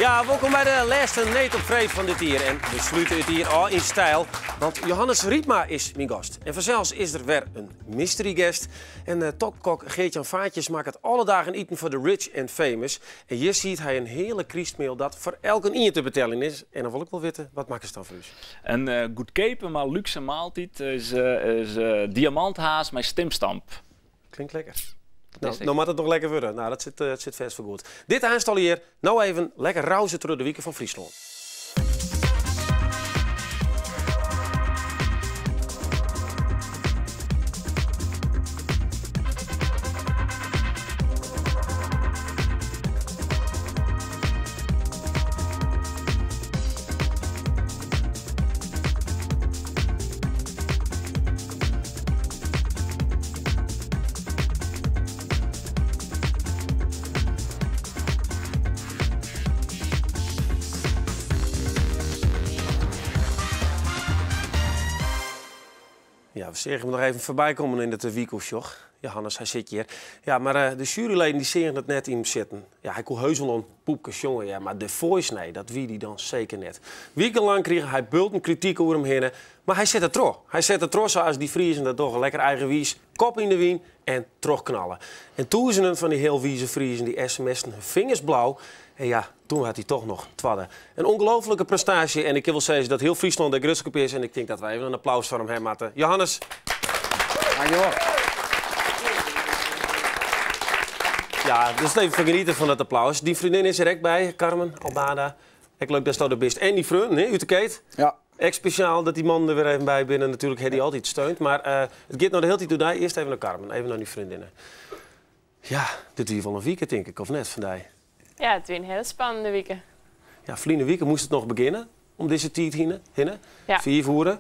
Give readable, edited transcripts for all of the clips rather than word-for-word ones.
Ja, wolkom by de lêste Need op Freed fan dit jier. En we slute it jier ôf yn styl, want Johannes Rypma is myn gast. En fansels is der wer in mystery guest. En eh, topkok Geert-Jan Vaartjes makket alle dagen iten foar de rich and famous. En hjir siet hy in heale krystmiel dat foar elkenien te beteljen is. En dan wol ik wol witte, wat makkest dan foar ús? In eh, goedkeape mar lúkse maaltyd is, eh, is eh, diamanthaas mei stimstamp. Klinkt lekker. No, no moat it noch lekker wurde. No, dat sit, uh, sit fêst foar goed. Dit aanst al hjir. No even lekker rauze troch de wike fan Fryslân. Ja, we seagen him noch even foarby kommen yn it wykoersjoch. Johannes, hy sit hjir. Ja, mar eh, de juryleden dy seagen it net yn him sitten. Ja, hy koe heus wol in poepke sjonge, ja, mar The Voice, nee, dat wie dy dan seker net. Wikenlang krige hy bulten krityk oer him hinne, mar hy sette troch. Hy sette troch sa as dy Friezen dat dogge, lekker eigenwiis, kop yn de wyn en trochknalle. En tûzenen fan dy healwize Friezen dy sms'en hun fingers blau en ja, toen waard hy toch noch twadde. In ûngelooflike prestaasje en ik kin wol sizze dat hiel Fryslân dêr grutsk op is en ik tink dat wy even in applaus foar him ha moatte. Johannes! Dankjewol. Ja, dus even fan genieten fan dat applaus. Dyn freondin is der ek by, Carmen Albada. Ek leuk datsto der bist. En dyn freonen, hè, út de keet. Ja. Ek spesjaal dat dy mannen der wer even by binne. Natuerlik ha dy altyd steund. Mar uh, it giet no de hiele tiid oer dy. Earst even nei Carmen, even nei dyn freondinne. Ja, dit wie wol in wike, tink ik, of net, fan dy? Ja, it wie in hiele spannende wike. Ja, ferline wike moast it noch begjinne, om dizze tiid hinne. hinne. Ja. 5 oere.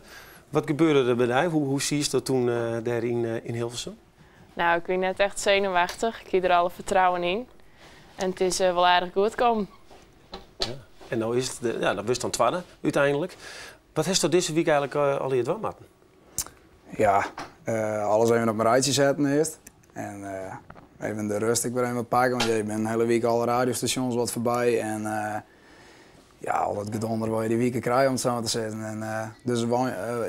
Wat gebeurde der by dy? Hoe, hoe siest dat toen uh, dêr yn, uh, yn Hilversum? Nou, ik wie net echt senuwachtich. Ik hie der alle fertrouwen yn. En it is uh, wol aardich goed kommen. Ja. En no is it, de, ja, dan wurdst dan twadde úteinlik. Wat hasto dizze wike eigentlik uh, allegear dwaan moatten? Ja, uh, alles even op in rijtsje setten earst. En uh, even de rêst ek wer even wat pakke, want je binne in hiele wike alle radiostasjons wat foarby. En uh, ja, al dat gedonder wat je dy wike krije, om it sa mar te sizzen. En, uh, dus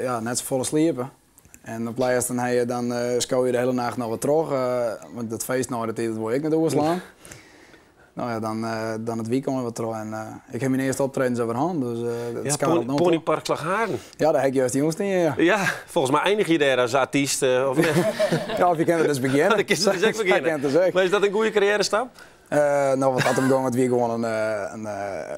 ja, net safolle sliepe. En op lêst dan, je, dan uh, sko je de hiele nacht noch wat troch, want dat feest nei de tiid dat wol ik net oerslaan. Nou ja, dan, dan it wykein wat troch. En ik ha myn earste optredens alwer hân, dus uh, ja, Pony, Ponypark Slagharen. Ja, dêr ha ik juist jûns stien, ja. Ja, folgens my einigje je dêr as artyst, of net? ja, of je kinne der dus begjinne. Dan kinst dus ek begjinne. Dus ek. Mar is dat in goede karriêrestap? Uh, no, wat dat him gong, it wie gewoan in, in,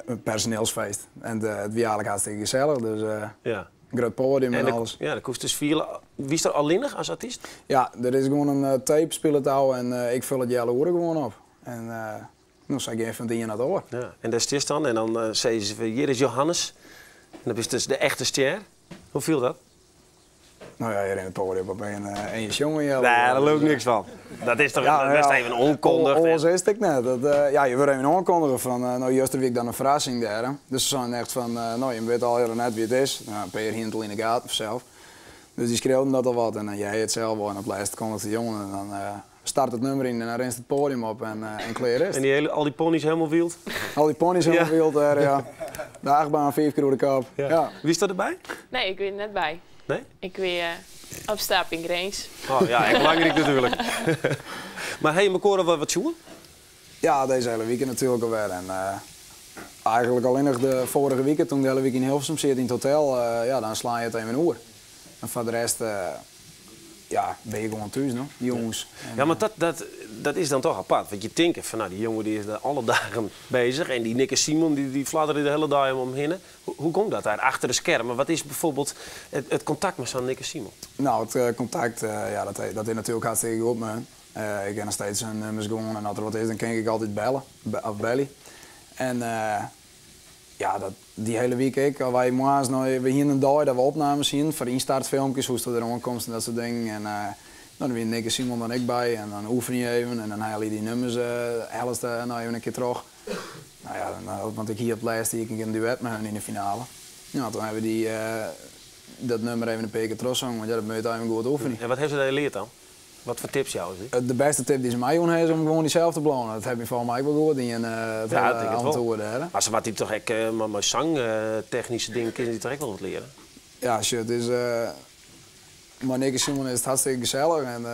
in personeelsfeest. En it wie eigentlik hartstikke gesellich, dus ja. in grut podium en, en alles. Ja, dan koest dus fiele. Wiest der allinnich as artyst? Ja, der is gewoan in tape spilet ôf en ik ful it healoere gewoan op. En no, sa gean fan it ien nei it oar. Ja, en dêr stiest dan en dan uh, sizze se, hjir is Johannes. En dan bist dus de echte stjer. Hoe fielt dat? No ja, hjir yn it podium op en, uh, en je sjonge. Nee, dêr leau ik niks fan. Dat is toch ja, best even oankondigd. Oars is it ek net. Dat, uh, ja, je wurde even oankondige fan, uh, no, juster wie ik dan in ferrassing dêr. Dus se seinen echt fan, uh, no, je witte al net wa't it is. No, in pear hiene it al yn 'e gaten fansels. Dus dy skreauwen dat al wat en dan hear je it sels wol en op 't lêst kondiget de jongen en dan start it nûmer yn en dan rinst it poadium op en, en klear is En dy hele, al dy pony's helemaal wyld? Al dy pony's helemaal ja. wyld dêr, ja. De achtbaan 5 kear oer de kop. Ja. ja. Wiest der derby? Nee, ik wie der net by. Nee? Ik wie op stap yn Grins. Oh ja, ek belangryk natuerlik. mar ha je mekoar al wat sjoen? Ja, dizze hiele wike natuerlik alwer. En uh, eigentlik allinnich de foarige wike, toen ik de hiele wike yn Hilversum siet yn it hotel, uh, ja, dan sla je it even oer. En foar de rest, uh, ja, bin je gewoan thús, no, jûns. Ja, mar dat, dat, dat is dan toch apart. Want je tinke fan, no, dy jonge dy is der alle dagen beuzich. En dy Nick en Simon, dy, dy fladdere de hiele dei om him hinne. Hoe, hoe komt dat dêr achter de skermen? Wat is bijvoorbeeld it, it kontakt mei sa'n Nick en Simon? No, it uh, kontakt, uh, ja, dat, dat is natuerlik hartstikke goed mei Uh, ik ken noch steeds hun nummers gewoan en as der wat is, dan kin ik altyd belle, of belje. En uh, ja, dat, dy hiele wike ek. Wy moarns nei, we hiene in dei dat we opnames hiene foar ynstartfilmkes, hoe'tsto der oankomst en dat soart dingen. En uh, no, dan wiene Nick en Simon dan ek by en dan oefenje je even en dan helje je dy nummers uh, hellest uh, no even in kear troch. No ja, dan, want ik hie op it lêste hie ik in duet mei hun yn de finale. No, toen hawwe we dy, dat nûmer even in pear kear trochsongen, want ja, dat moat je even goed oefenje. En wat hawwe se dêr leard dan? Wat foar tips jouwe se dy? De bêste tip dy't se my jûn ha is om gewoan dysels te bliuwen. Dat hat my folgens my ek wol goed dien, it Ja, hiele dat tink ik wol. avontoer dêr. Mar se moat dy toch ek mei sangtechnyske dingen kinne dy toch ek wol wat leare? Ja, sjoch, it is, mei Nick en Simon is it hartstikke gesellich en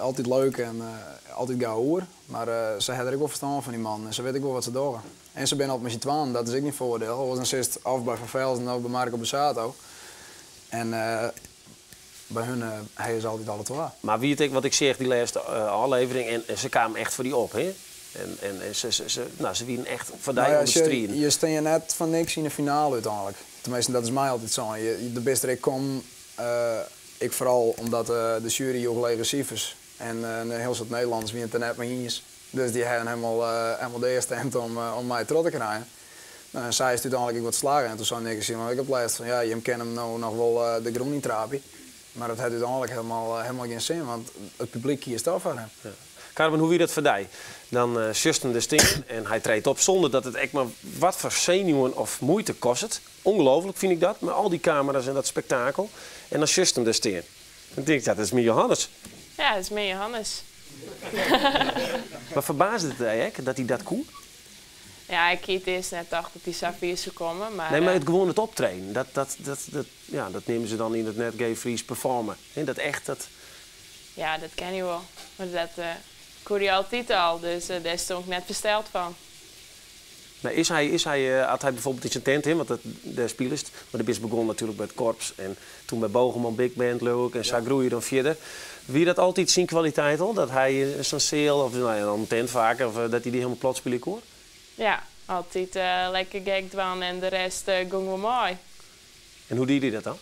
altyd leuk en altyd gau oer. Mar se ha der ek wol ferstân fan, dy mannen, en se witte ek wol wat se dogge. En se binne altyd mei syn twaen, dat is ek in foardiel. Oars dan sitst of by Van Velzen of by Marco Borsato. En by hun ha se altyd alle twa. Mar wie it ek wat ik seach dy lêste ôflevering en se kamen echt foar dy op, hè? En se, no, se wienen echt foar dy Nou ja, oan it sjoch, striden. je stean net foar niks yn de finale úteinlik. Teminsten, dat is my altyd sein. Do bist der ek kommen, ek foaral omdat de sjuery joech lege sifers. En in hiel soad Nederlanners wienen it der net mei iens. Dus dy hawwe helemaal deastimd om my troch te krijen. Nou, en sa is it úteinlik ek wat slagge. En toen sei Nick en Simon ek op 't lêst fan, ja, jim kinne him no noch wol de grûn yn traapje. Mar dat hat úteinlik helemaal gjin sin, want it publyk kiest toch foar him. Ja. Carmen, hoe wie dat foar dy? Dan sjochst him dêr stean en hy treedt op sûnder dat it ek mar wat foar senuwen of muoite kostet. Ongelooflik fyn ik dat, mei al dy kamera's en dat spektakel. En dan sjochst him dêr stean. Dan tink ik, ja, dat is myn Johannes. Ja, dat is myn Johannes. Mar ferbaasde it dy ek dat hy dat koe? Ja, ik hie it earst net tocht dat hy sa fier soe komme, mar, Nee, mar it gewoan it optreden, dat neame se dan yn it net geef Fries performen. Hè, dat echt, dat Ja, dat ken hy wol. Mar dat koe hy altyd al, dus dêr stond ik net fersteld fan. Nou, is hy, is hy, as hy byfoarbyld yn syn tent, hè, want dat, dêr spilest, mar do bist begûn natuerlik by it korps en toen by Bogerman Big Band, leau ik, en sa groeie je dan fierder. Wie dat altyd syn kwaliteit al, dat hy sa'n seal of nou ja, dan in tent faak, of dat hy dy hielendal plat spylje koe? Ja, altyd lekker gek dwaan en de rest gong wol mei. En hoe die hy dat dan?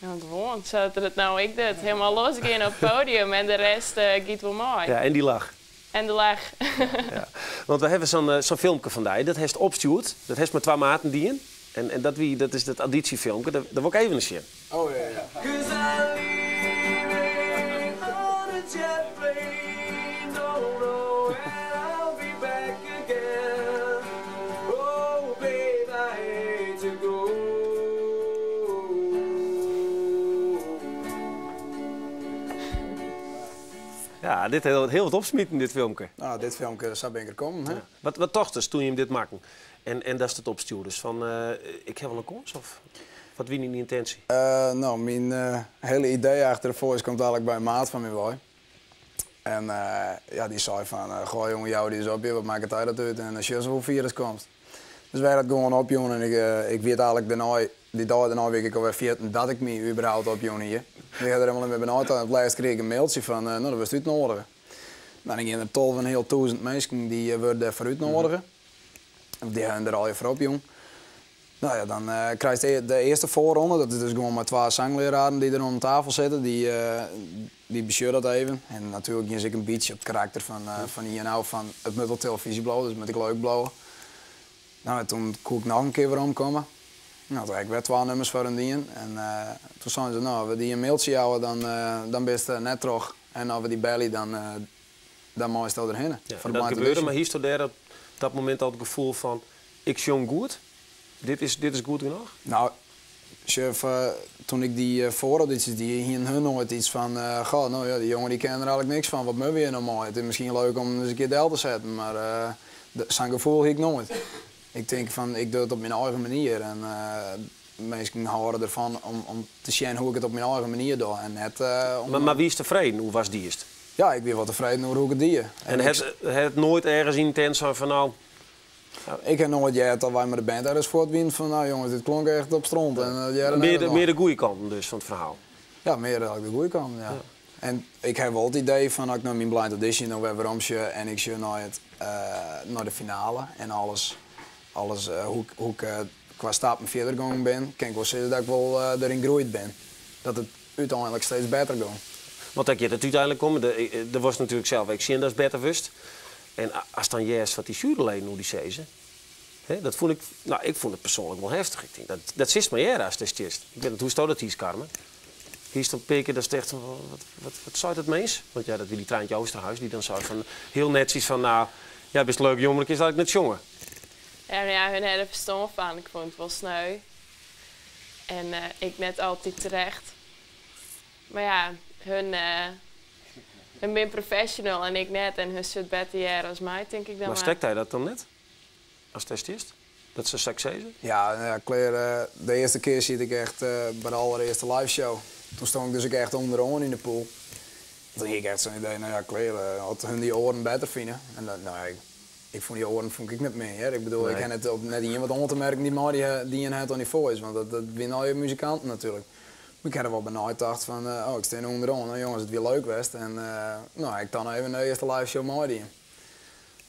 Nou, gewoan, sa't er it no ek docht. Hielendal losgean op it podium en de rest giet wol mei. Ja, en dy lach. En de lach. Ja. Want we hawwe sa'n filmke fan dy, dat hast opstjoerd. Dat hast mei twa maten dien. En dat is dat auditiefilmke, daar wil ik even naar zien. Oh, ja, ja. 'Cause I'm leaving on a jet plane, don't know when I'll be back again. Oh, babe, I hate to go. Ja, dit heeft heel wat opsmieten, dit filmpje. Nou, dit filmpje, zo ben ik er komen. Hè? Ja. Wat tocht dus toen je hem dit maakte? En dat is het opsturen. Dus van, ik heb wel een kans? Of wat wie die intentie? Nou, mijn hele idee achter de Voice komt eigenlijk bij een maat van mij bij. En ja, die zei van, goh jongen, jou die is op je, wat maakt het uit dat uit? En als je zo virus komt. Dus wij dat gewoon op, jongen. En ik weet eigenlijk daarna, die dag daarna weet ik alweer 14 dat ik me überhaupt op, jongen, hier. Ik had er helemaal niet meer benauwd. En op het laatst kreeg ik een mailtje van, nou, dat was uitnodigen. Nou, dan gingen er tolf en heel duizend mensen die worden daarvoor uitnodigen. Of die hebben er al even op, jong. Nou ja, dan krijg je de eerste voorronde. Dat is dus gewoon met 2 zangleraren die er om tafel zitten. Die besturen dat even. En natuurlijk gaan ze ook een beetje op het karakter van hier nou van het moet wel televisie blowen, dus moet ik leuk blowen. Nou, en toen kon ik nog een keer weer omkomen. Nou, toen heb ik weer 2 nummers voor hen dien. En toen zeiden ze, nou, als we die een mailtje houden, dan ben je net terug. En als we die bellen, dan mag je erheen. Ja, Voor de dat blind gebeurde, audition. maar hier stond daar op dat moment al het gevoel van, ik zong goed. Dit is goed genoeg? Nou, chef, toen ik die vooraudities die hier in hun nooit iets van, goh, nou ja, die jongen die kennen er eigenlijk niks van, wat moeten we hier nou mooi? Het is misschien leuk om eens een keer deel te zetten, maar zo'n gevoel heb ik nooit. Ik denk van, ik doe het op mijn eigen manier en mensen houden ervan om te zien hoe ik het op mijn eigen manier doe. En net om Maar wie is tevreden? Hoe was die eerst? Ja, ik ben wel tevreden over hoe ik het deed. En En ik het nooit ergens intens van, van nou... Ik heb nooit gehad dat wij met de band ergens voortwien van, nou jongens, dit klonk echt op stront. En jij er net nog. Meer de goede kant dus van het verhaal? Ja, meer eigenlijk de goede kant, ja. Ja. En ik heb wel het idee van, als ik naar mijn blind audition nog weer omsje en ik zie naar de finale en alles hoe ik qua stappen verder gegaan ben, kan ik wel zeggen dat ik wel erin gegroeid ben. Dat het uiteindelijk steeds beter gaat. Want dat je dat uiteindelijk komt, er was natuurlijk zelf, ik zie dat is beter wist. En als dan juist wat die juryleden hoe die zeiden, hè, dat vond ik, nou, ik vond het persoonlijk wel heftig. Ik denk, dat is maar jij als het is. Ik weet niet, hoe staat dat hier, Carmen? Hier stond Peker, dat is echt van, wat zou dat mens? Want ja, dat wie die Trijntje Oosterhuis, die dan zei van, heel netjes van, nou, ja, best leuk jongen, maar ik is eigenlijk net jongen. Ja, maar ja, hun hadden verstand van. Ik vond het wel sneu. En ik net altijd terecht. Maar ja, hun Hun bin professional en ik net en hun sit better hear as my, tink ik dan Maar mar. stekt hy dat dan net? As testist? Dat se sa sizze? Ja, nou ja, klear, de earste kear siet ik echt by de allerearste live show. Toen stond ik dus ek echt ûnderoan yn de pûl. Toen hie ik echt sa'n idee, nou ja, klear, as hun dy oaren better fine. En dat, nou ja, ik fûn dy oaren fûn ik net mear, hear. Ik bedoel, ik Nee. ha net op net ien wat oan te merken dy't mei die dien hat oan dy Voice, want dat wiene allegear muzikanten natuerlik. Maar ik ha der wol by neitocht fan, oh, ik stean ûnderoan. Nou jonges, it wie leuk west. En nou, ik dan even de earste live show meidien.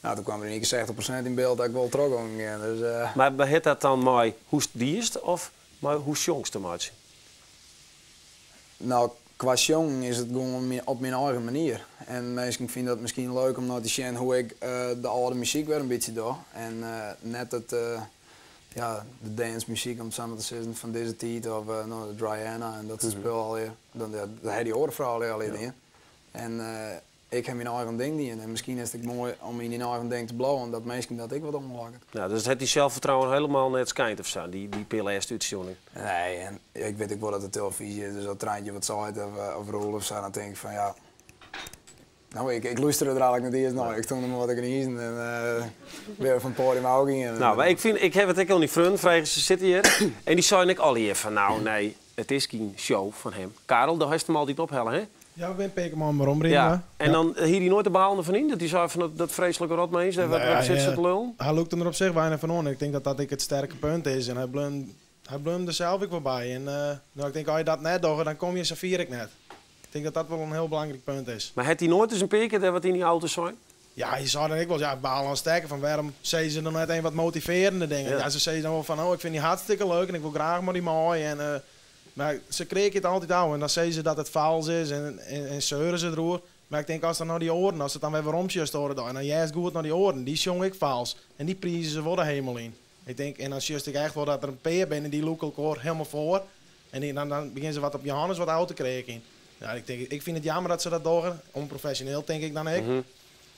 Nou, toen kwam der yn ien kear 60% yn byld dat ik wol trochgong gean. Dus, Mar hat dat dan mei hoe'tst diest of mei hoe sjongst te meitsjen? Nou, kwa sjongen is it gewoan op myn eigen manier. En minsken fine dat miskien leuk om nei te sjen hoe ik de âlde muzyk wer in bytsje doch. En net it, ja, de dancemuzyk, om it sa mar te sizzen, fan dizze tiid. Of no, de Rihanna en dat soart spul allegear. Dan, ja, dat ha dy oare froulju allegear dien. En ik ha myn eigen ding dien. En miskien is it ek moai om yn dyn eigen ding te bliuwen, dat minsken dat ek wat oanlokket. Ja, dus it hat dy selsfertrouwen hielendal net skeind of sa, dy lêste útstjoering? Nee, en ik wit ek wol dat de telefyzje is, dus as Trijntje wat seit of Roel of sa, dan tink ik fan ja, nou, ik lúster der eigentlik net iens nei. Ik stond der mar wat te gnizen en wer fan it poadium ôfgien. Nou, mar ik fyn, ik ha it ek oan dy freonen frege, se sitte hjir, en dy seinen ek allegear fan nou, nee, it is gjin show fan him. Karel, do hast him altyd ophelle, hè? Ja, we binne in pear kear mei him weromrinnen. Ja. En dan hie hy noait de balen derfan yn, dat hy sei fan dat freeslike rotmins, dêr wat sit se te lullen? Hy lûkt der op sich weinig fan oan. Ik tink dat dat ek it sterke punt is. En hy bleaun der sels ek wol by. En nou, ik tink, as je dat net dogge, dan komme je sa fier ek net. Ik tink dat dat wol in hiel belangryk punt is. Mar hat hy noait ris in pear kear dêr wat yn dy auto sein? Ja, je sei dan ek wol, ja, balen as stekker fan wêrom sizze se dan net even wat motivearjende dingen. Ja, se sizze dan wol fan, oh, ik fyn dy hartstikke leuk en ik wol graach mei dy mei. En, mar se kreakje it altyd ôf en dan sizze se dat it fals is en seuren se deroer. Mar ik tink, as dan nei dy oaren, as it dan wer weromsjochst oare dei, dan hearst goed nei dy oaren, dy sjonge ek fals. En dy prize se wol de hemel yn. Ik tink, en dan sjochst ek echt wol dat der in pear binne dy lûke elkoar hielendal foar. En dan begjinne se wat op Johannes wat ôf te kreakjen. Ja, ik tink, ik fyn it jammer dat se dat dogge. Ûnprofesjoneel tink ik dan ek.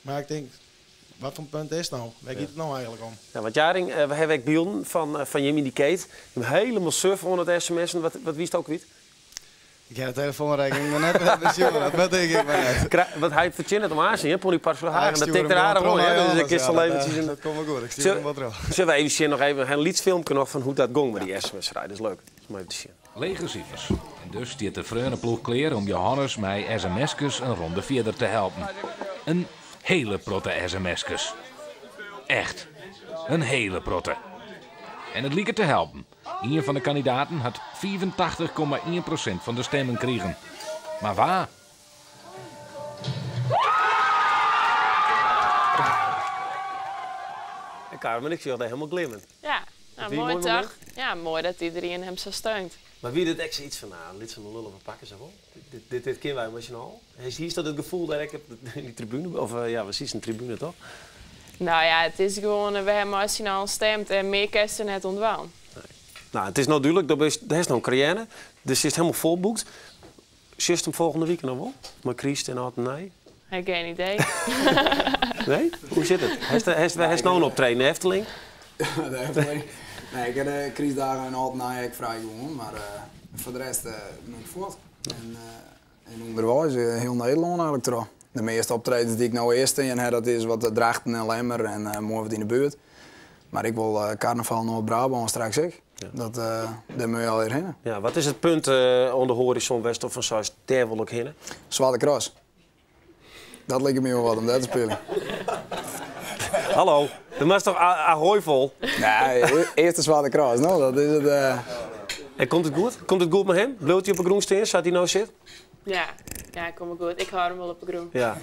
Mar ik tink, wat foar punt is it no? Wêr giet it no eigentlik om? Ja, want Jaring, we hawwe ek bylden fan Jimmy dy Kate. Him hielendal suf oan it sms'en. Wat wiest ook kwyt? Ik ha de telefoanrekening noch net besjoen, dat tink ik mar net. Want hy fertsjinnet om aansien, hè, Pony Park Hagen. Ik Dat stjoer tikt him er aardich gewoan oan, hè, troch dus nei ik kist Johannes, al ja, eventjes een dat komt wol goed, ik stjoer him wol troch. Sille we even sjen, noch even in lyts filmke noch fan hoe't dat gong mei dy sms-rij. Dat is leuk om even te sjen. Lege sifers. En dus stiet de freoneploech klear om Johannes mei sms'kes in ronde fierder te helpen. In hiele protte sms'kes. Echt. In hiele protte. En it liket te helpen. Ien fan de kandidaten hat 85,1% fan de stimmen krigen. Mar wa? En Carmen, ik sjoch dêr hielendal glimmen. Ja, nou, Wie een moai moai toch? momint? Ja, moai dat iderien him sa steunt. Mar wie dit ek sayts fan, nou, lit se mar lullen, we pakke se wol. Dit kinne wy emosjonaal. Is hier dat it gefoel dêr ek op yn dy tribune? Of ja, wat is in tribune toch? Nou ja, it is gewoan, we hawwe mei syn allen stimd en mear kinst der net oan dwaan. Nee. Nou, it is no dúdlik, do bist, do hast no in karriêre, dus sitst hielendal folboekt. Sjochst him folgjende wike noch wol? Mei Kryst en âld en nij? Ik ha gjin idee. Nee? Hoe sit it? Hast no in optreden, de Efteling? De Efteling? Nee, ik ha de krystdagen en âld en nij ek frij gewoan, mar foar de rest bin ik fuort. En ûnderweis, hiel Nederlân eigentlik troch. De measte optredens dy't ik no earst stean ha, dat is wat Drachten en Lemmer en moai wat yn de buert. Mar ik wol karnaval Noard-Brabân straks ek. Dat, dêr moat je alwer hinne. Ja, wat is it punt oan de hoarizon wêr'tsto fan seist, dêr wol ik hinne? Zwarte Cross. Dat liket my wol wat om dêr te spyljen. Hallo, dat moatst toch Ahoy fol? Nee, earst de Zwarte Cross, no, dat is it. En komt it goed? Komt it goed mei him? Bliuwt hy op 'e grûn stean sa't hy no sit? Ja, ja, komt wol goed. Ik hâld him wol op 'e grûn. Ja.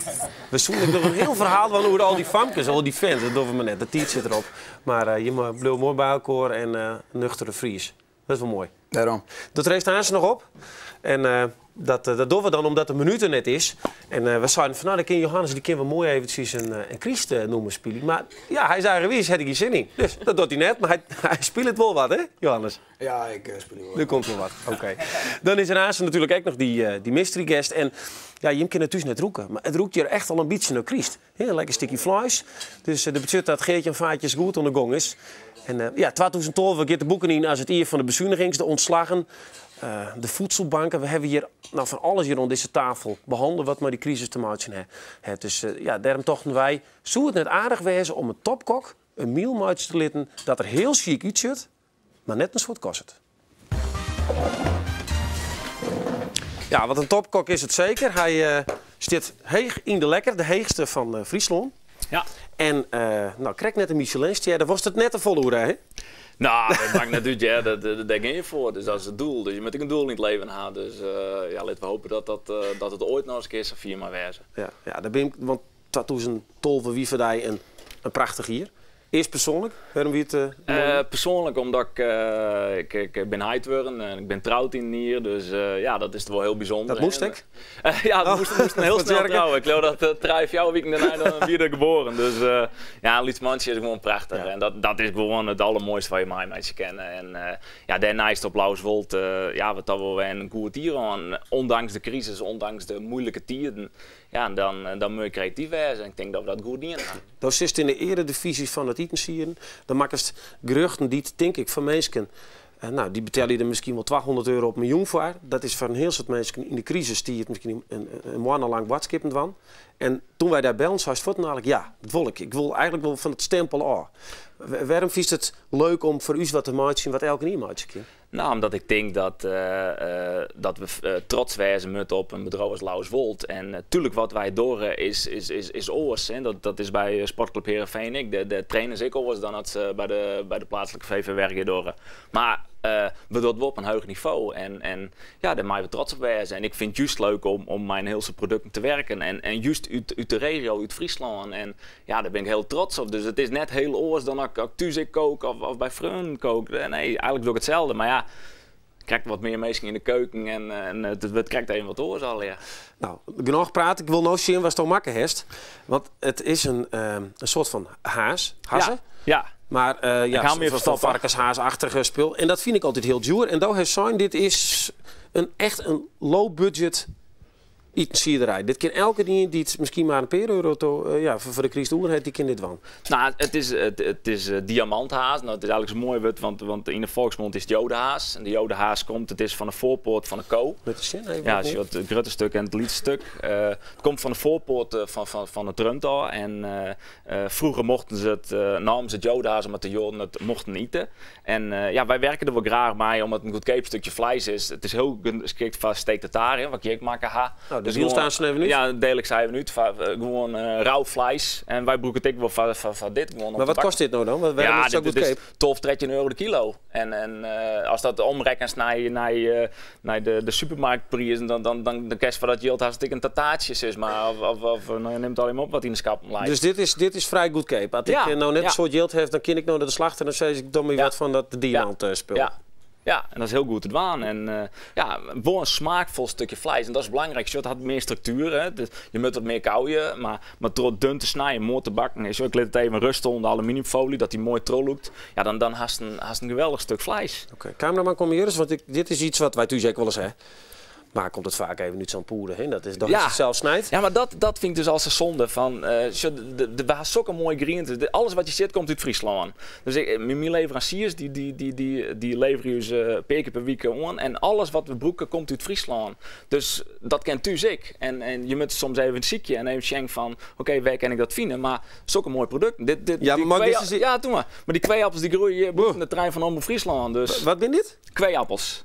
We soene noch in hiel ferhaal dwaan oer al dy famkes, al dy fans. Dat dogge we mar net. De tiid sit derop. Mar je bliuwe moai by elkoar en nuchtere Fries. Dat is wol moai. Dêrom. Dat rest aanst noch op. En dat dogge we dan omdat de minuut der net is. En we seinen fan, nou, dan kin Johannes, dy kin wol moai eventsjes in krystnûmer spylje. Mar ja, hy is eigenwiis, hat er gjin sin yn. Dus dat docht hy net, mar hy spilet wol wat, hè, Johannes? Ja, ik spylje wol. Der komt wol wat, oké. Dan is der aanst natuerlik ek noch dy mystery guest. En Ja, jim kinne it thús net rûke, mar it rûkt hjir echt al in bytsje nei kryst. Hè, in lekker stikje fleis. Dus dat betsjut dat Geert-Jan Vaartjes goed oan de gong is. En ja, 2012 giet de boeken yn as it jier fan de besunigings, de ûntslaggen, de voedselbanken. We hawwe hjir no fan alles hjir oan dizze tafel behannele wat mei dy krisis te meitsjen hat. Dus ja, dêrom tochten wy, soe it net aardich wêze om in topkok in miel meitsje te litten dat der hiel sjyk útsjocht, mar net in soad kostet. Ja, want in topkok is it seker. Hy stiet heech yn de Lekker, de heechste fan Fryslân. Ja. En no, krekt net in Michelinstjer, dêr wolst it net te folle oer ha, hè? No, dat makket net út, hear. Dêr gean je foar. Dus dat is it doel. Dus je moatte ek in doel yn it leven ha. Dus ja, litte we hoopje dat it oait noch ris in kear safier mei wêze. Ja, ja, dêr bin ik, want 2012 wie foar dy in prachtich jier. Earst persoanlik, wêrom wie it moai jier? Persoanlik omdat ik, ik bin heit wurden en ik bin troud yn in jier, dus ja, dat is wol hiel bysûnder. Dat moast ek? Ja, we moasten hiel snel trouwe. Ik leau dat trije, fjouwer wiken dêrnei dan wie er geboren. Dus ja, in lyts mantsje is gewoan prachtich. En dat is gewoan it allermoaiste wat je meimeitsje kinne. En ja, dêrneist op Lauswolt, ja, we toch wol wer in goed jier hân. Ondanks de krisis, ondanks de moeilike tiden. Ja, en dan, dan moat je kreatyf wêze. En ik tink dat we dat goed dien ha. Do sitst yn de earedivyzje fan it itensieden. Dan makkest gerjochten dy't, tink ik, foar minsken, no, dy betelje der miskien wol 200 euro op in jûn foar. Dat is foar in hiel soad minsken yn de krisistiid miskien in moanne lang boadskippen dwaan. En toen wy dêr bellen, seist fuortendalik, ja, dat wol ik. Ik wol eigentlik wol fan it stempel ôf. Wêrom fynst it leuk om foar ús wat te meitsjen wat elkenien meitsje kin? No, omdat ik tink dat, dat we trots wêze moatte op in bedriuw as Lauswolt. En tuurlijk wat wy dogge is, is, is, is oars. Hè. Dat is by Sportclub Heerenveen ek. De trainers ek oars dan dat se by de pleatslike VV Wergea dogge. Mar we dogge it wol op in heech nivo. En ja, dêr meie we trots op wêze. En ik fyn it júst leuk om mei in hiel soad produkten te werken. En júst út de regio, út Fryslân. En ja, dêr bin ik hiel trots op. Dus it is net hiel oars dan as ik thús ek kook of by freonen kook. Nee, eigentlik doch ik itselde. Mar ja, krekt wat mear minsken yn de keuken en it wurdt krekt even wat oars allegear. No, genôch praat. Ik wol no sjen watsto makke hast. Want it is in soart fan haas, hazze. Ja, ja. Mar ja, Ik ha him hjir fan varkenshaasachtige spul. En dat fyn ik altyd hiel djoer. En do hast sein, dit is in echt in low budget Itensiederij. Dit kin elkenien dy't miskien mar in pear euro to, ja, foar de kryst oer hat, dy kin dit dwaan. No, it is diamanthaas. No, it is eigentlik in moai wurd, want yn de folksmond is it jodehaas. En de jodehaas komt, it is fan de foarpoat fan de ko. Lit ris sjen, even Ja, wat sjoch, it grutte stuk en it lytse stuk. It komt fan de foarpoat fan it rund ôf. En froeger mochten se it, namen se it jodehaas omdat de joaden it mochten ite. En ja, wy werke der wol graach mei omdat it in goedkeap stikje fleis is. It is hiel geskikt foar steak tartare, wat ik ek makke ha. Nou, de wiel staan se even út. Ja, deel ik se even út. Foar gewoan rau fleis. En wy brûke it ek wol foar dit. Gewoan om Mar te wat kost dit no dan? Wêrom Ja, is it sa dit is goedkeap? 12, 13 euro de kilo. En as dat omrekkenst nei de supermarktprizen, dan kinst foar dat jild hast ek in tartaartsje, sis mar. Of no, nim it allegear mar op wat yn de skappen leit. Dus dit is frij goedkeap. As ik no net in soad jild haw, dan kin ik no nei de slachter en dan sis ik, doch my wat fan dat diamantspul. Ja. Ja, en dat is hiel goed te dwaan. En ja, wol in smaakfol stikje fleis. En dat is belangryk. Sjoch, it hat mear struktuer. Hè. Dus je moatte wat mear kauwen, mar troch dun te snijen, moai te bakken. Sjoch, ik lit it even rêste ûnder aluminiumfoly, dat dy moai trochlûkt. Ja, dan hast in geweldich stik fleis. Oké, cameraman, kom hjir ris, want dit is iets wat wy thús ek wolris ha. Mar komt it faak even út sa'n poeder, hè? Dat is dan Ja. it sels snijd. Ja, mar dat fyn ik dus al sa sonde. Fan, sjoch, we ha sokke moaie grienten. Alles wat je sjit komt út Fryslân. Dus myn leveransiers dy leverje ús in pear kear per wike oan. En alles wat we brûke komt út Fryslân. Dus dat kin thús ek. En je moatte soms even sykje en even sjen fan, oké, wêr kin ik dat fine? Mar sokke moaie produkten. Dit, Ja, die maar kwee- dit is- Ja, doe mar. Mar dy kweeappels dy groeie hjir bûten de trein fan Omrop Fryslân. Dus Wat binne dit? Kweeappels.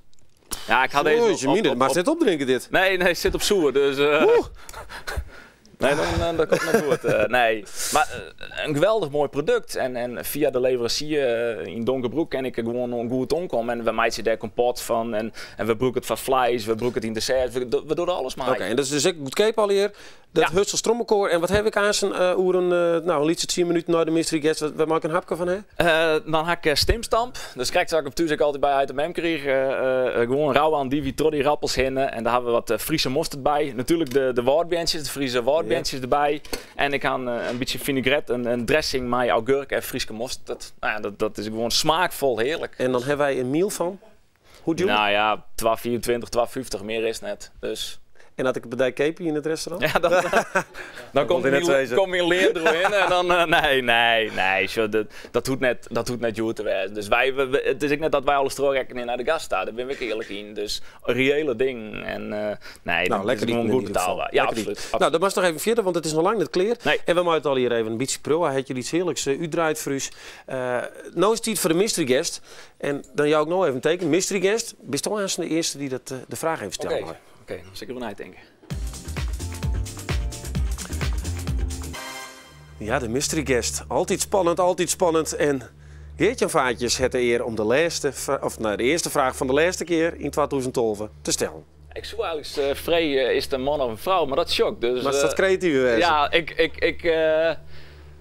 Ja, ik ha dizze Jeetje, mine, moatst net opdrinke dit. Nee, nee, sit op soer, dus, Oeh. Nee, dan komt het net goed. Nee, mar in geweldich moai produkt. En fia de leveransier yn Donkerbroek kin ik der gewoan goed oankomme. En we meitsje dêr kompot fan. En we brûke it foar fleis, we brûke it yn desserts. We dogge der alles mei. Oké, en dat is dus ek goedkeap allegear. Dat Hutsels Trommelkoar. En wat haw ik aansen oer in, no, in lytse 10 minuten nei de mystery guest? Wêr mei ik in hapke fan ha? Dan ha ik stimstamp. Dus krekt sa't ik op thús ek altyd by heit en mem kriich. Gewoan rauwe andivy troch dy rappels hinne. En dêr hawwe we wat Friese mosterd by. Natuerlik de wâldbeantsjes, de Friese wâldbeantsjes derby. En ik ha in bytsje vinaigrette, in dressing mei augurk en Fryske mosterd. No ja, dat is gewoan smaakfol hearlik. En dan hawwe wy in miel fan? Hoe djoer? No ja, 2,25, 2,50, mear is it net. Dus. En as ik by dy keapje yn it restaurant? Ja, dan, dan komt myn, komt myn lean deroerhinne en dan... Eh, nee, nee, nee. Sjoch, dat, dat hoecht net, dat hoecht net djoer te wêzen. Dus wy, we, it is ek net dat wy alles trochrekkenje nei de gast ta. Dêr binne we ek earlik yn. Dus reële dingen. En eh, nee, Nou, dat lekker is iten gewoan in goed ieder geval. betaalbaar. Ja, Lekker absoluut, iten. Nou, absoluut. dan moatst noch even fierder, want it is noch lang net klear. Nee. En we meie it allegear even in bytsje priuwe. Hy hat hjir iets hearliks eh, útdraaid foar ús. Eh, no is it tiid foar de mystery guest. En dan jou ik no even in teken. Mystery guest, bisto aanst de earste dy't dat, eh, de fraach even stelle Oké, mei? oké, dan sil ik deroer neitinke. Ja, de mystery guest. Altyd spannend, altyd spannend. En Geert-Jan Vaartjes hat de ear om de lêste, of no, de earste fraach fan de lêste kear yn 2012 te stellen. Ik soe eigentlik eh, freegje, is it in man of in frou? Mar dat sjoch ik. Dus, Mar is dat eh, kreatyf wêze? Ja, ik, ik, ik, eh,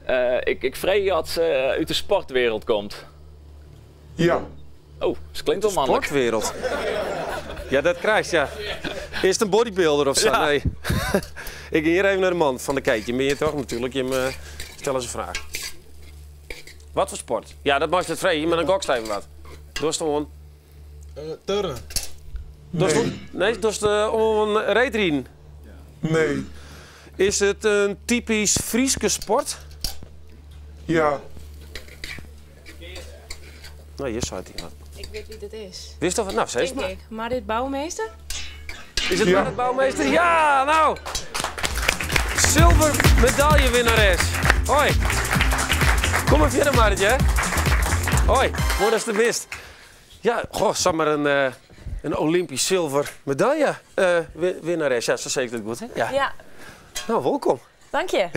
eh, ik, ik freegje oft se út de sportwereld komt. Ja. Oh, se klinkt wol manlik. Sportwereld. Ja, dat krijst, ja. Is it in bodybuilder of sa? Ja. Nee. Ik gean hjir even nei de man fan de keet. Jim binne hjir toch natuerlik. Jim eh, stelle ris in fraach. Wat foar sport? Ja, dat meist net freegje, mar dan gokst even wat. Dochst oan? Eh, turnen. Dochst oan- Nee, dochst eh, oan reedriden? Nee. Is it in typysk Fryske sport? Ja. No, hjir seit iemand. Ik wit wa't it is. Witst wat? No, sis Tink mar. ik. Marit Bouwmeester? Is it Ja. Marit Bouwmeester? Ja, no! Zilver medaillewinnares. Hoi. Kom mar fierder, Marit, hè. Hoi, moai datst der bist. Ja, goh, samar in, eh, in Olympysk zilver medaille eh, winnares. Ja, sa sis ik dat goed, hè? Ja. Ja, No, wolkom. dank je.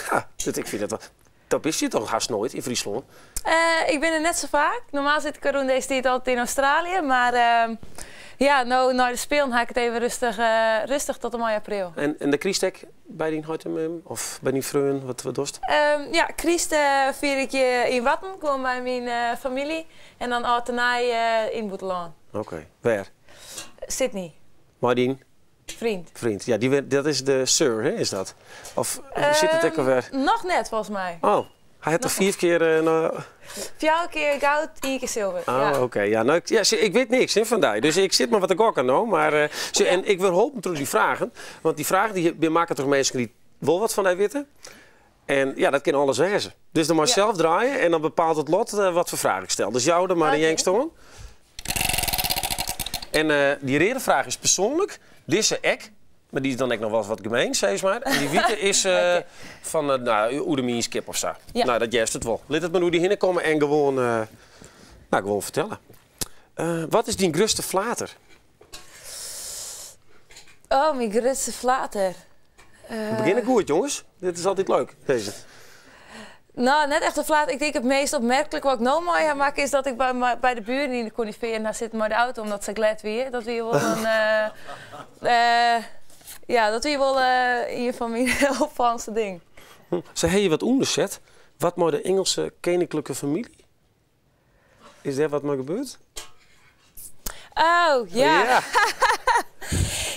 Ja, dat, ik fyn it wol. Dat bist hjir dochs hast noait yn Fryslân? Eh, ik bin der net sa faak. Normaal sit ik rûn dizze tiid altyd yn Australië. Mar ehm, ja, no nei de Spelen ha ik it even rêstich, eh, rêstich oant en mei april. En, en de kryst ek by dyn heit en mem? Of by dyn freon? Wat, wat dochst? Ja, kryst eh, fier ik hjir yn Warten, gewoan by myn eh, famylje. En dan âld en nij eh, yn it bûtenlân. Oké. Wêr? Sydney, Mei dyn freon. freon. Ja, dy, dat is de Sir, hè, is dat? Of sit it ek alwer? Noch net, folgens my. Oh, hy hat al fiif kear... eh, no- Fjouwer kear goud, ien kear sulver. Oh, ja. oké. Ja, no, ik, ja, sjoch, ik wit niks hè, fan dy. Dus ik sit mar wat te gokken no. Mar, eh, sjoch, en ik wurd holpen troch dy fragen. Want dy fragen dy binne makke troch minsken dy't wol wat fan dy witte. En ja, dat kin alles wêze. Dus dan moatst Ja. sels draaie en dan bepaalt it lot eh, wat foar fraach ik stel. Dus jou der mar in Oké. jengst oan. En eh, dy reade fraach is persoanlik. Dizze ek. Mar dy is dan ek noch wol wat gemien, sis mar. En dy wite is eh, Oké. fan eh, no, oer de mienskip of sa. Ja. No, dat hearst it wol. Lit it mar oer dy hinne komme en gewoan, eh, no, gewoan fertelle. Eh, wat is dyn grutste flater? Oh, myn grutste flater. We begjinne goed, jonges. Dit is altyd leuk, dizze. No, net echt in flater. Ik tink it meast opmerklik wat ik no mei ha makke is dat ik by, by de buren yn de conifearen ha sitten mei de auto omdat se glêd wie. Dat wie wol in. eh, eh, ja, dat wie wol eh, ien fan myn opfallendste dingen. Se ha hjir wat ûnderset. Wat mei de Ingelske keninklike famylje? Is dêr wat mei gebeurd? Oh, ja.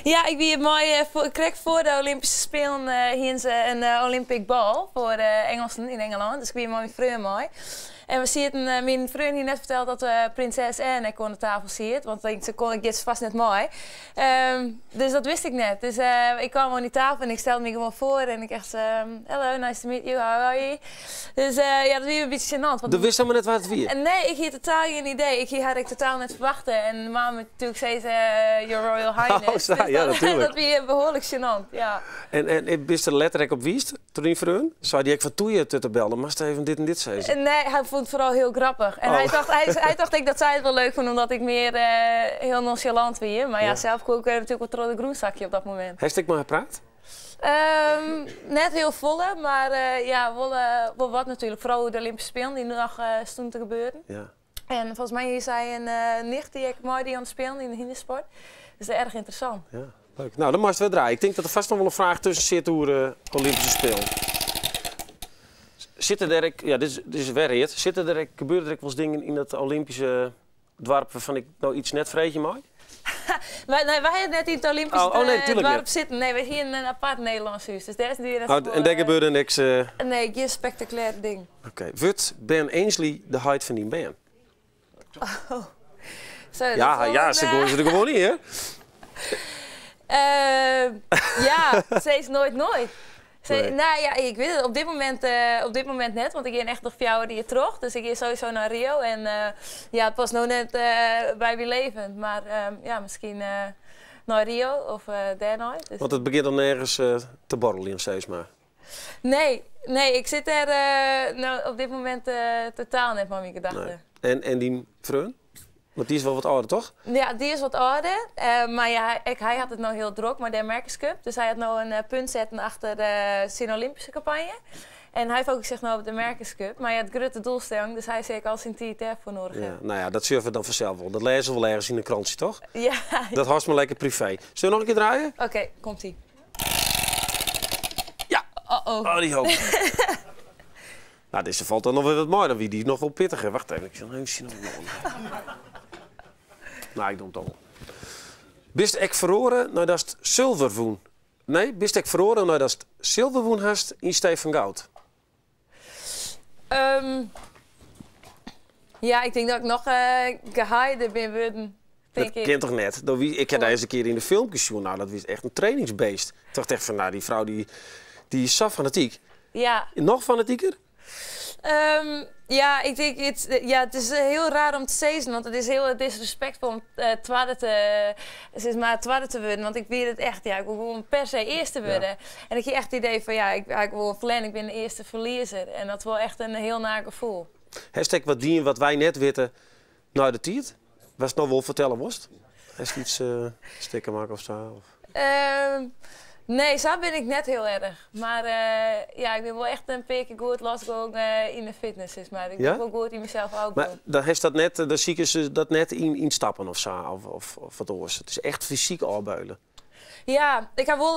Ja, ik wie mei, eh, foar, krekt foar de Olympyske Spelen eh hiene se in eh, Olympic Ball foar de Ingelsen yn Ingelân. Dus ik wie mei myn freon mei. En we sieten, eh, myn freon hie net ferteld dat eh, prinses Anne ek oan de tafel siet, want ik se kon ik giet fêst net mei. Dus dat wist ik net. Dus eh, ik kaam oan dy tafel en ik stelde my gewoan foar en ik echt, hello, nice to meet you, how are you? Dus eh, ja, dat wie in bytsje gênant. Want Do witst hielendal net wa't it wie. en nee, ik hie totaal gjin idee. Ik hie har ek totaal net ferwachte. En mam natuerlik sei se, eh, Your Royal Highness. Oh, sa, Dus ja, dat, natuerlik. dat wie behoarlik gênant, ja. En, en bist der letter ek op wiisd, troch dyn freon? Sei dy ek fan toe je it te bellen, moatst even dit en dit sizze. En nee, hy fûn it foaral hiel grappich. En Oh. hy, tocht, hy, hy tocht ek dat sy it wol leuk fûn, omdat ik mear eh, hiel nonchalant wie. Mar ja, Ja. sels koe ik eh, natuerlik wol troch de grûn sakje op dat momint. Hast ek mei har praat? Net hiel folle, mar eh, ja, wol, eh, wol wat natuerlik. Foaral oer de Olympyske Spelen dy't noch eh stiene te gebeuren. Ja. En folgens my hie sy in eh, nicht dy't ek meidie oan it Spelen yn de hynstesport. Dus dat is erch ynteressant. Ja, leuk. No, dan moatst wer draaie. Ik tink dat der fêst noch wol in fraach tusken sit oer de Olympyske Spelen. Sitte der ek, ja, dit is, dit is wer read. Sitte der ek, gebeure der ek wolris dingen yn dat Olympyske doarp wêrfan't ik no yts net freegje mei? Wy, nee, wy hiene net yn it Olympysk Oh, oh, nee, eh, tuerlik doarp net. sitten. Nee, wy hiene in apart Nederlânsk hûs. Dus dêr is dy net Oh, en dêr eh, gebeurde niks. eh, Nee, gjin spektakulêr ding. Oké. Wurdt Ben Ainslie de heit fan dyn bern? Zo, dat Ja, is wel ja, een, se eh, goaie se der gewoan yn, hè? Ja, sis noait noait. Nee. Nou ja, ik wit it op dit momint net, want ik gean echt noch 4 jier troch. Dus ik gean sowieso nei Rio. En ja, it past no net by myn leven. Mar ja, miskien nei Rio of dêrnei. Dus Want it begjint dan nergens te borreljen, sis mar. Nee, nee, ik sit dêr no op dit momint totaal net mei myn gedachten. Nee. En dyn freon? Want dy is wol wat âlder, toch? Ja, dy is wat âlder. Mar ja, ek hy hat it no hiel drok mei de America's Cup. Dus hy hat no in punt setten achter syn Olympyske kampanje. En hy fokust sich no op de America's Cup. Mar ja, it grutte doelstelling, dus hy sil ek al syn tiid dêrfoar nedich Ja, hawwe. nou ja, dat sjogge we dan fansels wol. Dat lêze we wol ergens yn in krantsje, toch? Ja. Dat hâldst mar lekker privee. Sille we noch in kear draaie? Oké, komt-ie. Ja. Uh-oh. Oh, dy hoop. Nou, dizze falt dan noch wer wat mei. Dan wie dy noch wol pittiger. Wacht even, ik sil even sjen of ik noch in Nou, ik doch him toch wol. Bist ek feroare neidatst sulver wûn? Nee, bist ek feroare neidatst silver wûn hast yn stee fan goud? Ja, ik tink dat ik noch geheider bin wurden, tink Dat ik. kin toch net? Dat wie, ik ha dy ris in kear yn de filmkes sjoen. Nou, dat wie echt in trainingsbeest. Ik tocht echt fan, nou, dy frou dy is sa fanatyk. Ja. Noch fanatiker? Ja, ik tink, it, ja, it is hiel raar om te sizzen, want it is hiel disrespektfol om twadde te, sis mar, twadde te wurden. Want ik wie it echt, ja, ik wol gewoan per se earste wurde. En ik hie echt it idee fan, ja, ik wol ferlern, ik bin de earste ferliezer. En dat is wol echt in hiel naar gefoel. Hast ek wat dien wat wy net witte nei de tiid? Watst no wol fertelle wolst? Hast iets stikken makke of sa? Of? Nee, sa bin ik net hiel erch. Mar ja, ik bin wol echt in pear kear goed losgongen yn de fitness, sis mar. Ik Ja? bin wol goed yn mysels ôfboud. Mar dan hast dat net, dan sieken se dat net yn stappen of sa, of wat oars. It is echt fysyk ôfbeulen. Ja, ik ha wol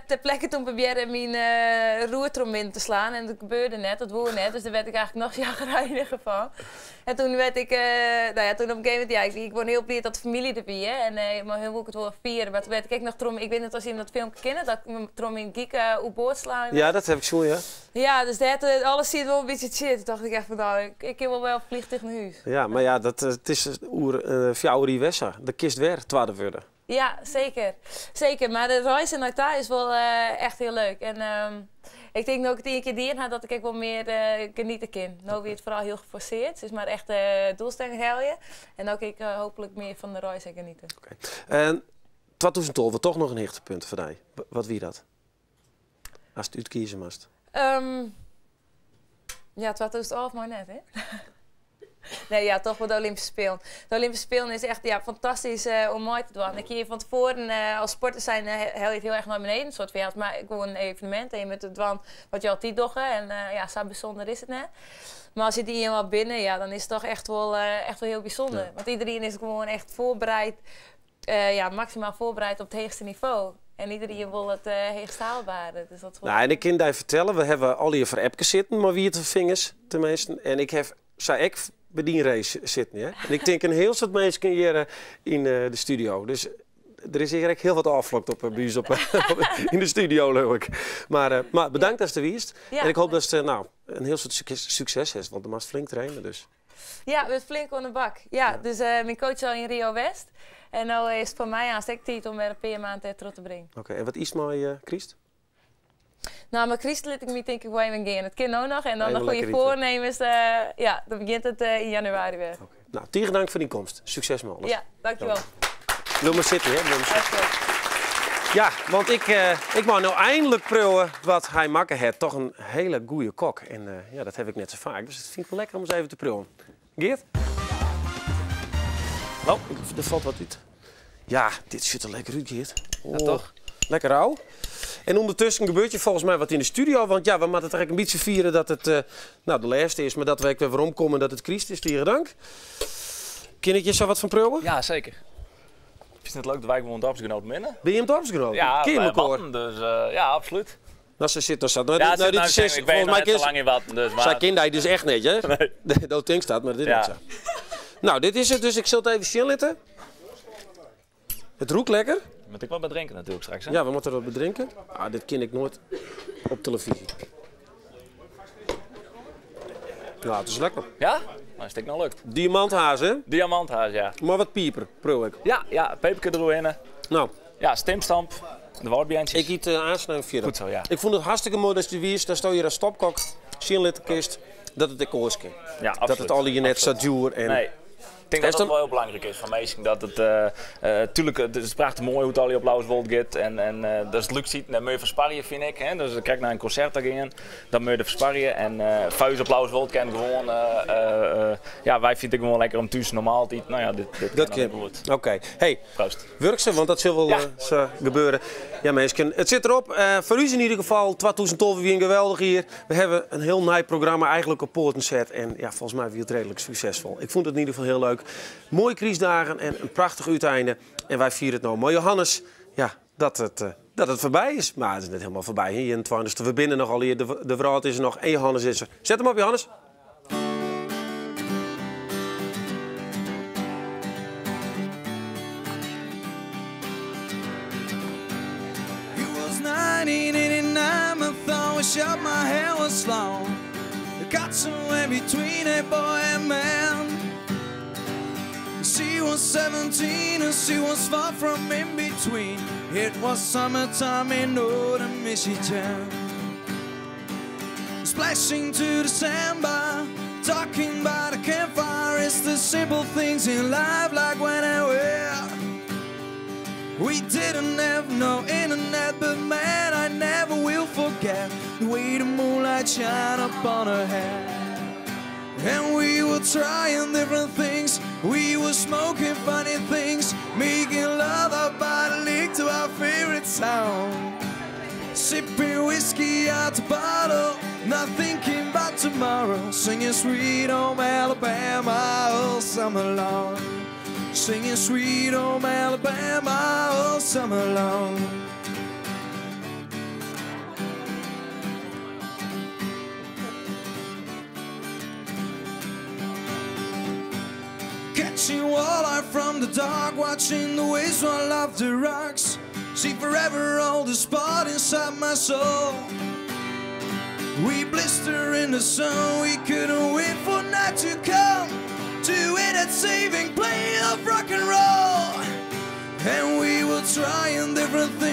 ter plekke toen probearre myn roertrom binnen te slaan en dat gebeurde net, dat woe net, dus dêr werd ik eigentlik noch chagrijniger fan. En toen werd ik, nou ja, toen op een gegeven moment, ja, ik wie gewoan hiel bliid dat de famylje der wie en mei hun woe ik it wol fiere, mar toen werd ik ek noch trom, ik wit net oft jim dat filmke kenne, dat ik trom myn giek oerboard slaan. Ja, dat ha ik sjoen, ja. Ja, dus dêr, alles siet wol in bytsje tsjin. Toen tocht ik echt fan, nou, ik kin wol wer op fleantúch nei hûs. Ja, mar ja, dat, it is oer 4 jier wer sa. Dan kinst wer twadde wurde. Ja, seker. Seker, mar de reis nei ta is wol echt hiel leuk. En ik tink no ik it ien kear dien ha, dat ik ek wol mear geniete kin. No wie it foaral hiel geforsearre, sis mar echt de doelstelling helje. En no kin ik hooplik mear fan de reis ek geniete. Oké. En 2012, toch noch in hichtepunt foar dy. Wat wie dat? Ast útkieze moatst. Ja, 2011 mar net, hè? Nee, ja, toch wol de Olympyske Spelen. De Olympyske Spelen is echt, ja, fantastysk om mei te dwaan. Ik hie fan tefoaren as sporter zijn, helje it hiel erch nei beneden. In soart fan, ja, it is mar gewoan in evenemint en je moatte dwaan wat je altyd dogge. En ja, sa bysûnder is it net. Mar as je dy eenmaal binne, ja, dan is it toch echt wol hiel bysûnder. Want iderien is gewoan echt foarbereid, ja, maksimaal foarbereid op it heechste nivo. En iderien wol it heechst haalbare. Dus dat is wol Nou, en ik kin dy fertelle, we hawwe allegear foar Epke sitten, mei wiete fingers teminsten. En ik ha sa ek by dyn race sitten, ja. En ik tink in hiel soad minsken hjir yn de studio. Dus der is hjir ek hiel wat ôfflokt op by ús yn de studio, leau ik. Maar bedankt datst der wiest. En ik hoop datst nou, in hiel soad sukses hast, want do moatst flink traine dus. Ja, we flink oan de bak. Ja, dus myn coach al yn Rio west. En no is it foar my aanst ek tiid om wer in pear maand dêr troch te bringen. Oké, en wat is mei Kryst? Nou, mei Kryst lit ik my tink ik wol even gean. It kin no noch en dan Even de goede lekker iten. foarnimmens. Ja, dan begjint it yn januari wer. Oké. Nou, tige dank foar dyn komst. Sukses mei alles. Ja, dankjewol. Bliuw mar sitten, hè. Bliuw mar sitten. Oké. Ja, want ik mei no einlik priuwe wat hy makke hat. Toch in hiele goede kok. En ja, dat ha ik net sa faak. Dus dat fyn ik wol lekker om ris even te priuwen. Geert? Oh, der falt wat út. Ja, dit sjocht der lekker út, Geert. Ja, toch? Lekker rauw. En ûndertusken gebeurt hjir folgens my wat yn de studio. Want ja, we moatte it ek in bytsje fiere dat it nou, de lêste is, mar dat we ek wer weromkomme dat it Kryst is. Tige dank. Kin ik hjir sa wat fan priuwe? Ja, seker. Is it net leuk dat wy gewoan doarpsgenoaten binne? Binne jim doarpsgenoaten? Ja, Ken je by elkoar? Warten, dus ja, absoluut. Nou, se sit noch sa. Nou, Ja, dit, ze nou, zit dit nou is te zes- zeggen, ik ben volgens nog mij net zo kin lang in Warten, dus Zij maar ken die dus echt net, hè? Nee. Dat denkt dat, maar dat is Ja. net sa. Nou, dit is it, dus ik sil it even sjen litte. It rûkt lekker. Moat ik wat by drinken natuerlik straks, hè? Ja, we moatte wat by drinken. Ah, dit kin ik noait op televyzje. Ja, it is lekker. Ja? Maar is het nou lukt. Diamanthaas, hè? Diamanthaas, ja. Mar wat piper, priuw ik. Ja, ja, peperke deroerhinne. Nou, Ja, stimstamp, de Wâldbeantsjes. Ik giet aansnijden fierder. Goed zo, ja. Ik fûn it hartstikke moai datst der wiest, datsto hjir as topkok sjen litte kinst dat it ek oars kin. Ja, Dat absoluut. it allegear net sa djoer en... Nee. Ik tink dat dat wol hiel belangryk is foar minsken. Dat it, tuerlik, it is prachtich moai hoe't it allegear op Lauswolt giet. En dat is it lúkse iten, dêr moatte je foar sparje, fyn ik. Hè? Dus krekt nei in konsert ta gean, dan moatte je derfoar sparje. En foar ús op Lauswolt kin gewoan, ja, wy fine it gewoan lekker om thús normaal te iten. No ja, dit kin Dat dan kin. goed. Oké. Hey, Proost. Wurksum, want dat sil wol sa gebeure. Ja, minsken, it sit derop. Foar ús yn ieder gefal, 2012 wie in geweldich jier. We hawwe in hiel nij programma eigentlik op poaten set. En ja, folgens my wie it reedlik suksesfol. Ik fûn it yn ieder gefal hiel leuk. Moaie krystdagen en in prachtich úteinde. En wy fiere it no mei Johannes. Ja, dat it foarby is. Mar it is net hielendal foarby. Hè? 21ste, we binne noch allegear. De wrâld is der noch en Johannes is der. Set him op, Johannes. It was 1989, I thought I shot my hair was long. Got somewhere between a boy and man. She was 17 and she was far from in between. It was summertime in northern Michigan. Splashing to the sandbar, talking by the campfire. It's the simple things in life, like when and where. We didn't have no internet, but man, I never will forget the way the moonlight shine upon her hair. And we were trying different things, we were smoking funny things, making love our body lick to our favorite sound. Sipping whiskey out the bottle, not thinking about tomorrow. Singing Sweet Home Alabama all summer long. Singing Sweet Home Alabama all summer long. Catching walleye from the dark, watching the waves roll off the rocks. See forever all the spot inside my soul. We blister in the sun, we couldn't wait for night to come. To hear that saving play of rock and roll. And we were trying different things.